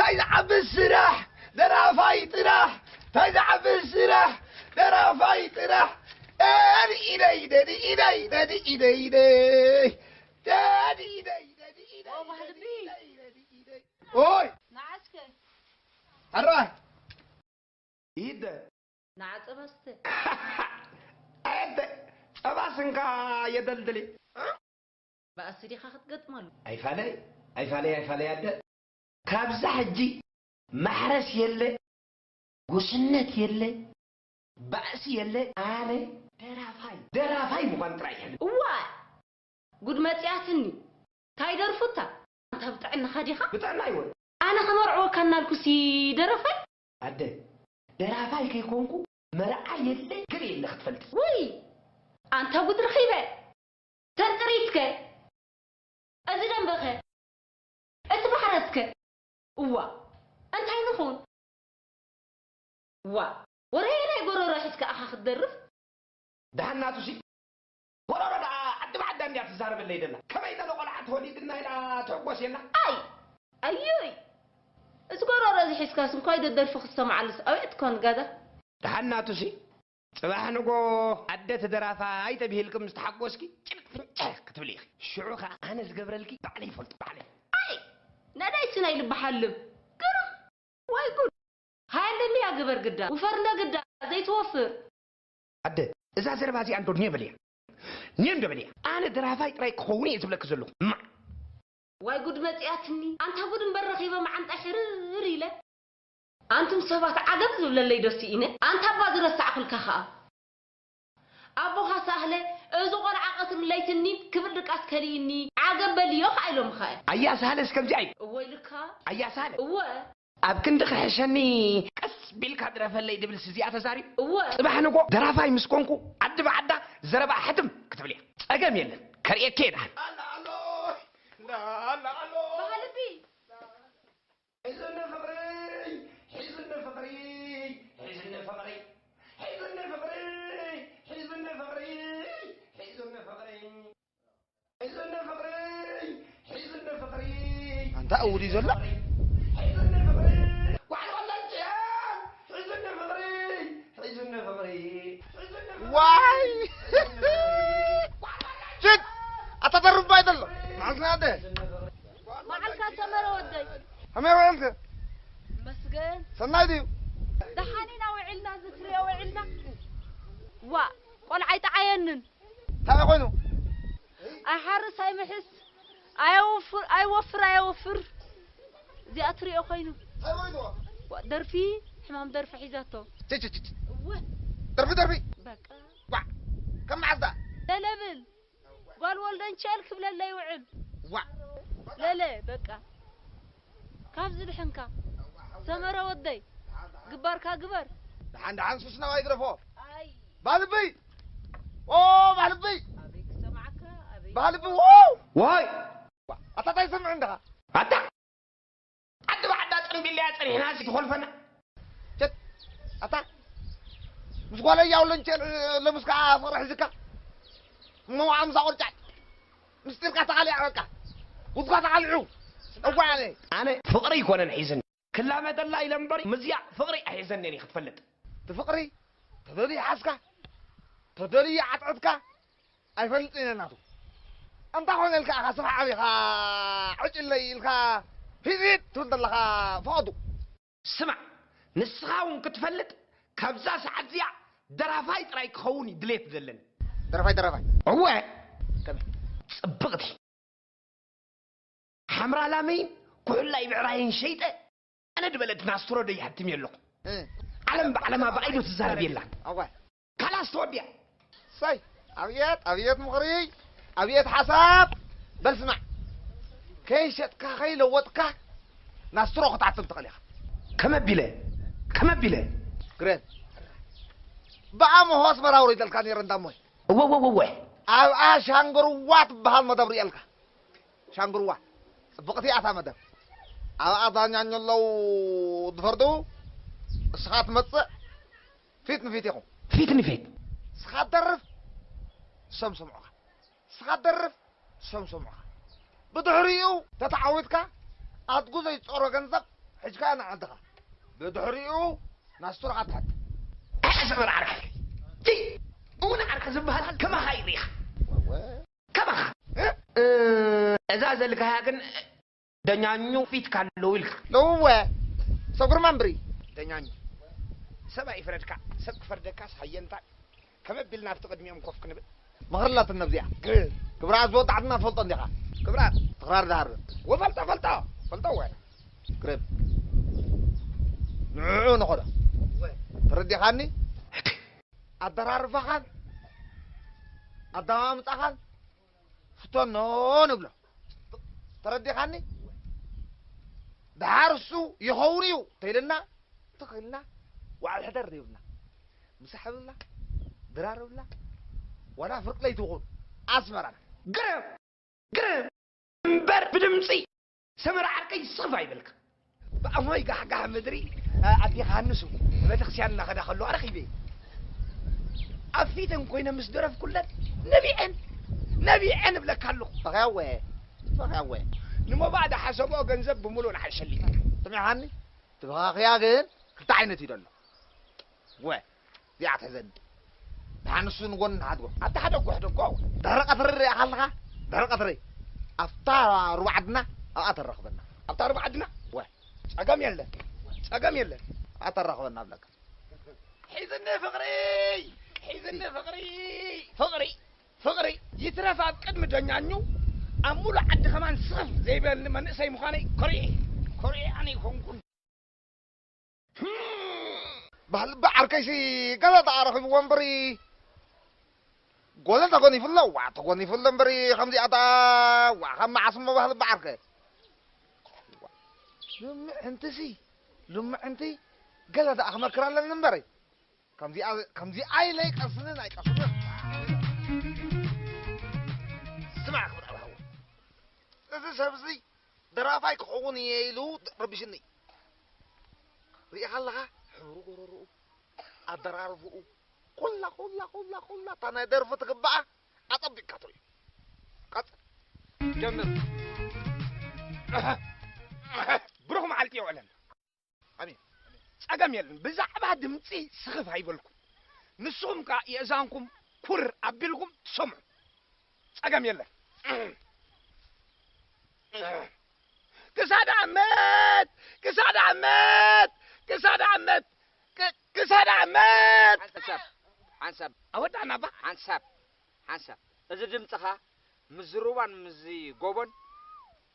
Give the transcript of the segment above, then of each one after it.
እንታይ ዝዓቢ ስራሕ ደራፋይ ጥራሕ፣ እንታይ ዝዓቢ ስራሕ ደራፋይ ጥራሕ። ደድኢደይ፣ ደድኢደይ፣ ደድኢደይ፣ ደድኢደይ፣ ደድኢደይ፣ ኦ፣ ባህልቢ። ደድኢደይ፣ ደድኢደይ። ኦይ፣ ንዓ እስከ። ኣራይ። ይደ። ንዓ ጸባ ስተ። ኣደ፣ ጸባ ስንካ የደልድሊ። ባእሲ ዲኻ ክትገጥመሉ? ኣይፋለይ፣ ኣይፋለይ፣ ኣይፋለይ ኣደ። ካብዛ ሕጂ ማሕረስ የለ፣ ጉስነት የለ፣ ባእሲ የለ። ኣነ ደራፋይ፣ ደራፋይ ምዃን ጥራይ ይሕል። እዋ! ጉድ መጽያትኒ። እንታይ ደርፉታ? ኣንታ ብጥዕናኻ ዲኻ? ብጥዕና ይወል። ኣነ ከመርዕወካ እናልኩሲ ደረፋይ? ኣደ፣ ደራፋይ ከይኮንኩ መርዓ የለ፣ ገለ የለ ክትፈልጥ። ውይ! ኣንታ ጉድ ረኺበ። ተንጥሪትከ? እዚ ደንበኸ? እቲ ማሕረስከ? እዋ፣ እንታይ ንኹን? ዋ፣ ወረ ናይ ጎረሮ ሒዝካ ኣኻ ክትደርፍ? ደሓን ናቱሲ፣ ጎረሮ ደኣ ዓዲ ብዓዳ እንድያ ትዛረበለይ ደላ። ከመይ ገለ ቆልዓ ተወሊድና ኢላ ትሕጎስ የላ? ኣይ፣ ኣዩይ፣ እዚ ጎረሮ እዚ ሒዝካስ እንኳይ ደደርፊ ክሰምዓሉስ ኣውዕት ኮን ጋዛ። ደሓን ናቱሲ፣ ጽባሕ ንጎ ኣደ ተደራፋይ ተብሂልኪ ምስ ተሓጎስኪ ጭብጥ ፍንጭሕ ክትብሊ ኢኺ። ሽዑ ኸኣ ኣነ ዝገብረልኪ ባዕለይ ይፈልጦ፣ ባዕለይ። ኣይ፣ ነዳይሲ ናይ ልቢ ሓልም። ግርም። ወይ ጉድ! ሃለምያ ግበር ግዳ፣ ውፈር እንደ ግዳ፣ ዘይትወፍር። ኣደ፣ እዛ ዘረባ እዚኣ እንዶ ኔ በልያ። ኔ እንዶ በልያ። ኣነ ደራፋይ ጥራይ ክኸውን እየ ዝብለኪ ዘለኹ። ማ! ዋይ ጉድ መጽያትኒ። ኣንታ ጉድ እምበር ረኺበ መዓንጣ ሕርር ኢለ። ኣንቱም ሰባት ዓገብ ዝብለለይ ዶ ስኢነ? ኣንታ እባ ዝረሳዕኩልካ ኸኣ። ኣቦኻ ሳህለ፣ እዚ ቆልዓ ቀትርን ለይትኒ ክብል ድቃስ ከሊእኒ፣ ዓገብ በልዮ ኸኣ ኢሎምኻ እዮም። ኣያ ሳህለስ ከምዚኣ እዩ። እወ ኢልካ። ኣያ ሳህለ። እወ። ኣብ ክንዲ ክሕሸኒ ቀስ ቢልካ ድረፈለይ ድብልስ እዚኣ ተዛሪቡ። እወ። ጽባሕ ንጎ ደራፋይ ምስ ኮንኩ ዓዲ ብዓዳ ዘረባ ሕትም ክትብል እያ። ጸገም የለን። ከርእየኪ እየ ደሓን። ኣላ ኣሎ፣ ኣላ ኣሎ። ባህልቢ። ሒዝኒ ፍቕሪ፣ ሒዝኒ ፍቕሪ፣ ሒዝኒ ፍቕሪ፣ ሒዝኒ ፍቕሪ፣ ሒዝኒ ፍቕሪ፣ ሒዝኒ ፍቕሪ፣ ሒዝኒ ፍቕሪ፣ ሒዝኒ ፍቕሪ። ኣንታ እውር እዩ ዘሎ። ሒዝኒ ፍቕሪ፣ ጓዕል ወለንጭያ፣ ሒዝኒ ፍቕሪ፣ ሒዝኒ ፍቕሪ፣ ሒዝኒ ፍቕሪ፣ ዋይ! ሒዝኒ ፍቕሪ፣ ጓዕል ወለንጭያ። ሽት! ኣታ ተርባ ኣይደሎ። መዓልትና ኣደ። መዓልካ ሰመረ ወደይ። ከመይ ውዕልክ? መስገን። ሰናይ ድዩ? ደሓን ኢና ውዒልና፣ እዚ ትሪኦ ውዒልና። ዋ፣ ቆልዓ ኣይጠዓየንን። እንታይ ኮይኑ? ኣይሓርስ ኣይምሕስ፣ ኣየውፍር፣ ኣይወፍር፣ ኣየውፍር። እዚኣ ትሪኦ ኮይኑ። እንታይ ኮይኑ? ዋ፣ ደርፊ፣ ሕማም ደርፊ ሒዛቶ። ች፣ ች፣ ች፣ ች። እወ። ደርፊ፣ ደርፊ። በቃ። ዋ፣ ከም መዓዝ ደኣ? ለለብል። ጓል ወልደንቸል ክብለለይ ይውዕል። ዋ። ለለ፣ በቃ። ካብ ዝድሕንካ። ሰመረ ወደይ፣ ግባርካ ግበር። ደሓን፣ ደሓን፣ ሱስ ናባይ ግደፎ። ኣይ። ባህልብይ! ኦ፣ ባህልብይ! ኣበይ ክሰምዓካ፣ ኣበይ ባህልብይ፣ ኦ! ዋይ! ኣታ እንታይ ይሰምዕ እንዲኻ? ኣታ! ዓዲ ብዓዳ ጽምቢልያ ጸኒሕና፣ እዚ ትኾልፈና። ቸት፣ ኣታ፣ ምስ ጓለይ ያው ለንቸ-፣ ለምስ ከኣ ፍቕሪ ሒዝካ። እሞ ኣምሳ ቁርጫጭ። ምስጢርካ ተቓሊዓ በቃ። ጉድካ ተቓሊዑ። እዋይ ኣነ። ኣነ ፍቕሪ ኣይኮነን ሒዝኒ። ክላመደላ ኢለ እምበር፣ ምዝያዕ ፍቕሪ ኣይሒዘንን እየ ክትፈልጥ። እቲ ፍቕሪ ተደልዩ ሓዝካ፣ ተደልዩ ዓጥዕትካ፣ ኣይፈልጥን እየ ናቱ። እንታይ ኮነ ኢልካ ኢኻ ስራሕ ኣቢኻ ዕጭለይ ኢልካ ሂድ ሂድ ትብል ዘለኻ ፈቐዱ? ስማዕ፣ ንስኻ እውን ክትፈልጥ ካብዛ ሰዓት እዚኣ ደራፋይ ጥራይ ክኸውን እዩ ድሌት ዘለኒ። ደራፋይ፣ ደራፋይ። እወ። ከመይ? ጽብቕቲ። ሓምራ ላመይን ኩሕላይ ብዕራይን ሸይጠ ኣነ ድበለት ናስትሮ ዶ ይሓትም የለኹ። እ። ዓለም ብዓለማ ብኣይዶ ትዛረብ የላን። ኣዋ። ካላስ ተወዲያ። ሳይ፣ ኣብየት፣ ኣብየት ምኽሪ፣ ኣብየት ሓሳብ። በል ስማዕ። ከይሸጥካ፣ ከይለወጥካ ናስትሮ ክትሓትም ትኽእል ኢኻ። ከመ ቢለ? ከመ ቢለ? ግረን። ብኣምሆ ኣስመራ ኣውሪደልካ ነይረ እንዳሞይ። እወ፣ እወ፣ እወ፣ እወ። ኣብኣ ሻንግርዋ ትበሃል መደብ ርእየልካ። ሻንግርዋ። ጽብቕቲ እያ እታ መደብ። ኣብኣ ዳኛ ኣለዉ ዝፈርዱ። እስኻ ትመጽእ፣ ፊት ንፊት ኢኹም። ፊት ንፊት። እስኻ ትደርፍ፣ እሶም ይሰምዑኻ። እስኻ ትደርፍ፣ እሶም ይሰምዑኻ። ብድሕሪኡ ተተዓዊትካ፣ ኣድጉ ዘይጾሮ ገንዘብ ሕጅካ ንዓድኻ። ብድሕሪኡ ናስትሮኻ ትሓት። ኣይ፣ ሰመር ዓርኪ። ቲ፣ እውን ዓርኪ ዝበሃል ከማኻ እዩ ሪኻ። ወወ። ከማኻ። እ? እ፣ እዛ ዘልካያ ግን ደኛኙ ፊትካ ኣለዉ ኢልካ። ለውወ። ሰጉርማ እምብሪ። ደኛኙ። ሰብ ኣይፍረድካ፣ ሰብ ክፈርደካስ ሃየንታ። ከመ ቢልና ኣብቲ ቅድሚኦም ኮፍ ክንብል? ምኽሪ ኣላትና ኣብዚኣ። ግ- ክብራ ዝወጣዕትና ፈልጦ እንዲኻ። ክብራ። ትኽራር ድሃር። ወፈልጦ፣ ፈልጦ፣ ፈልጦ ወ። ግርም። ንዕዑ ንኸዶ። ወ። ተረዲኻኒ? ኣደራርባኻን ኣደማምጻኻን ፍተኖ ንብሎ። ተረዲኻኒ? ደሓር እሱ ይኸውን እዩ ተይልና፣ ትኽልና፣ ዋዕል ሕደር ይብልና። ምሳሕ ብልና፣ ድራር ብልና፣ ዋላ ፍርቂ ለይቲ ይኹን ኣስመራና። ግርም! ግርም! እምበር ብድምጺ ሰመረ ዓርከይ ስኽፍ ኣይበልካ። ብኣፎይ ጋሕጋሕ ምድሪ፣ ኣ-፣ ኣዴኻ ሃንሱ ቤተክርስትያን እናኸዳ ከለዋ ረኺበ። ኣብ ፊተን ኮይነ ምስ ደረፍኩለን፣ "ነቢዐን፣ ነቢዐን" እብለካ ኣለኹ። በኽያወ፣ በኽያወ። ንሞባእ ዝሓሰብኦ ገንዘብ ብምሉእ ንዓይ ሸሊመ። ስሚዕኻኒ? ትበኻኽያ ግን ክልተ ዓይነት እዩ ዘሎ። ወ፣ እዚኣ ትሕዘኒ። ደሓን ንሱ ንጎኒ ንሓድጎ። ኣታ ሓደ እኮ ሕደጎ። ድሕሪ ቀትሪ ርኢኻ ኣለኻ? ድሕሪ ቀትሪ። ኣብታ ሩባ ዓድና ኣብኣ ተራኽበና። ኣብታ ሩባ ዓድና? ወ። ጸገም የለን። ጸገም የለን። ኣብኣ ተራኽበና ኣብለካ። ሒዝኒ ፍቕሪ! ሒዝኒ ፍቕሪ! ፍቕሪ! ፍቕሪ! ይትረፍ ኣብ ቅድሚ ደኛኙ ኣብ ሙሉእ ዓዲ ከማን ስኽፍ ዘይበልኒ መንእሰይ ምዃነይ ኮሪዐ። ኮሪዐ ኣነ ኣይኮንኩን። ባህሊ ዓርከይሲ ገለ ደኣ ረኺብዎ እምበሪ፣ ጎለ ተጎኒፉ ኣሎ። ዋ፣ ተጎኒፉ ኣሎ እምበሪ፣ ከምዚኣ ደኣ፣ ዋ፣ ካብ መዓስ እሞ ባህሊ ዓርከ? ሎምዕንትሲ፣ ሎምዕንቲ ገለ ደኣ ክመክር ኣለኒ እምበሪ። ከምዚኣ፣ ከምዚኣ ኢለ ኣይቀስንን፣ ኣይቀስንን። ስማዕ ክቡር ኣባህዎ፣ እዚ ሰብ እዚ ደራፋይ ክኸውን እየ ኢሉ ረቢሽኒ። ርኢኻ ኣለኻ? ሕብሪ ጎረርኡ፣ ኣደራርብኡ፣ ኩላ፣ ኩላ፣ ኩላ፣ ኩላ እታ ናይ ደርፊ ትግባኣ ኣጸቢቕካ ትርእዮ። ቀጽል። ጀምር። ብሩኽ መዓልቲ የውዕለና። ኣሜን። ጸገም የለን። ብዛዕባ ድምጺ ስኽፍ ኣይበልኩም። ንስኹም ከኣ የእዛንኩም ኩር ኣቢልኩም ትሰምዑ። ጸገም የለን። ክሳዳ እመት! ክሳዳ እመት! ክሳዳ እመት! ክ-፣ ክሳዳ እመት! ሓንሳብ፣ ሓንሳብ። ኣወዳእና እባ። ሓንሳብ፣ ሓንሳብ። እዚ ድምጽኻ ምስዚ ሩባን ምስዚ ጎቦን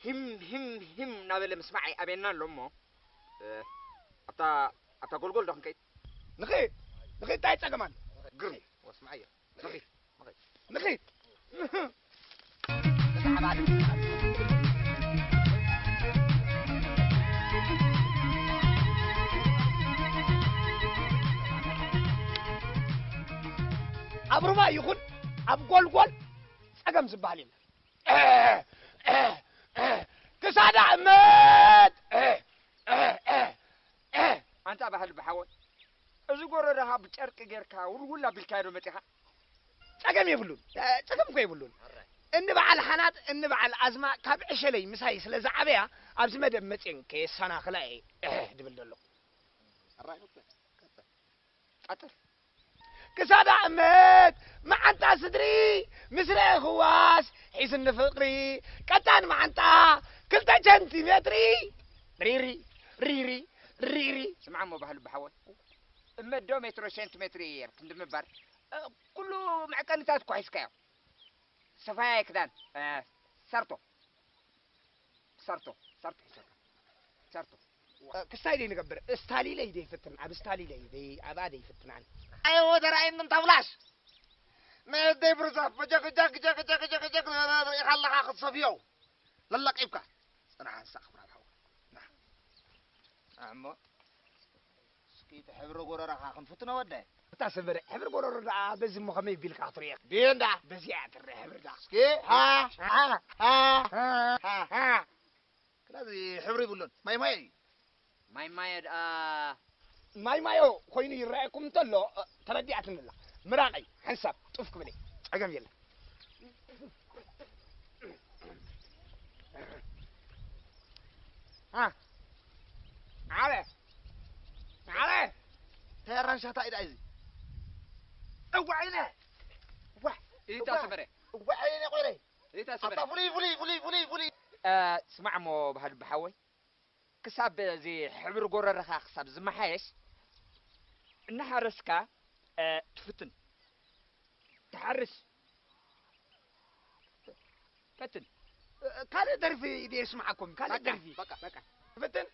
ሂም፣ ሂም፣ ሂም እናበለ ምስማዕ ይኣብየና ኣሎ እሞ፣ እ፣ ኣብታ፣ ኣብታ ጎልጎል ዶ ክንከይድ? ንኸይድ፣ ንኸይድ፣ እንታይ ጸገም ኣሎ? ግርም፣ ወስማዓዮ። ንኸይድ፣ ንኸይድ። ንኸይድ። ኣብ ሩባ ይኹን ኣብ ጎልጎል ጸገም ዝበሃል የለን። ክሳዳ እመት! ኣንታ ባህል ብሓወይ፣ እዚ ጎረረኻ ብጨርቂ ጌርካ ውልውል ኣቢልካዮ ዶ መጺኻ? ጸገም የብሉን። ጸገም እኮ የብሉን። እኒ በዓል ሓናት፣ እኒ በዓል ኣዝማ ካብ ዕሸለይ ምሳይ ስለ ዝዓበያ፣ ኣብዚ መደብ መጺኤን ከየሰናኽላ እየ እሕ ድብል ዘለኹ። ቀጽል። ክሳዳ እመት መዓንጣ ስድሪ ምስ ረእኽዋስ ሒዝኒ ፍቕሪ ቀጣን መዓንጣ ክልተ ቸንቲሜትሪ ሪሪ ሪሪ ሪሪ። ስምዓ እሞ ባህል ብሓወይ እመት ዶ ሜትሮ ሴንቲሜትሪ እየ ክንዲ ምባል እ፣ ኩሉ መዕቀኒታት እኮ ሒዝካዮ። ሰፋያይ ክዳን እ፣ ሰርቶ ሰርቶ ሰርቶ ሒዝካ ሰርቶ ክስታይ ደይ ንገብር፣ እስታሊለይ ደይ ፍትን፣ ኣብ እስታሊለይ ደይ፣ ኣብኣ ደይ ፍትን ኣነ። ኣይ፣ ወደ ራእይን እንታብላሽ። ናይ ደይ ብርዛፍ፣ በጀክ፣ ጀክ፣ ጀክ፣ ጀክ፣ ጀክ፣ ጀክ፣ ሪኢኻ ኣለኻ ክትሰፍዮ። ለላቂብካ። ጽናሕ፣ ንሳ ክብራ ብሓው። ና። ኣሞ። እስኪ እቲ ሕብሪ ጎረራኻ ክንፍትኖ ወደ። እታ ሰበረ፣ ሕብሪ ጎረሮ ደኣ በዚ እሞ ከመይ ቢልካ ክትርእዮ? ደየ እንዳ። በዚኣ ትርእ ሕብሪ ደኣ። እስኪ፣ ሃ፣ ሃ፣ ሃ፣ ሃ፣ ሃ። ክላዚ ሕብሪ ይብሉን። ማይ ማዮ እዩ። ማይ ማዮ ደኣ። ማይ ማዮ ኮይኑ ይረኣየኩም እንተሎ፣ እ፣ ተረዲኣትኒ ኣላ። ምራቐይ፣ ሓንሳብ፣ ጡፍ ክብል እየ። ጸገም የለን። ሃ። ዓለ ዓለ እንታይ ኣራንሻታ ኢዳ እዚ እዋዕ ኢለ እዋዕ ኢታ ሰፈረ እዋዕ ኢለ ቆይረ ኢታ ሰፈረ ኣባ ፍሉይ ፍሉይ ፍሉይ ፍሉይ ፍሉይ ስማዕ እሞ ባህል ብሓወይ ክሳብ እዚ ሕብሪ ጎረረኻ ክሳብ ዝመሓየሽ እናሓረስካ ትፍትን ትሓርስ ፈትን ካልእ ደርፊ ኢደ ስምዓኩም ካልእ ደርፊ በቃ በቃ ትፍትን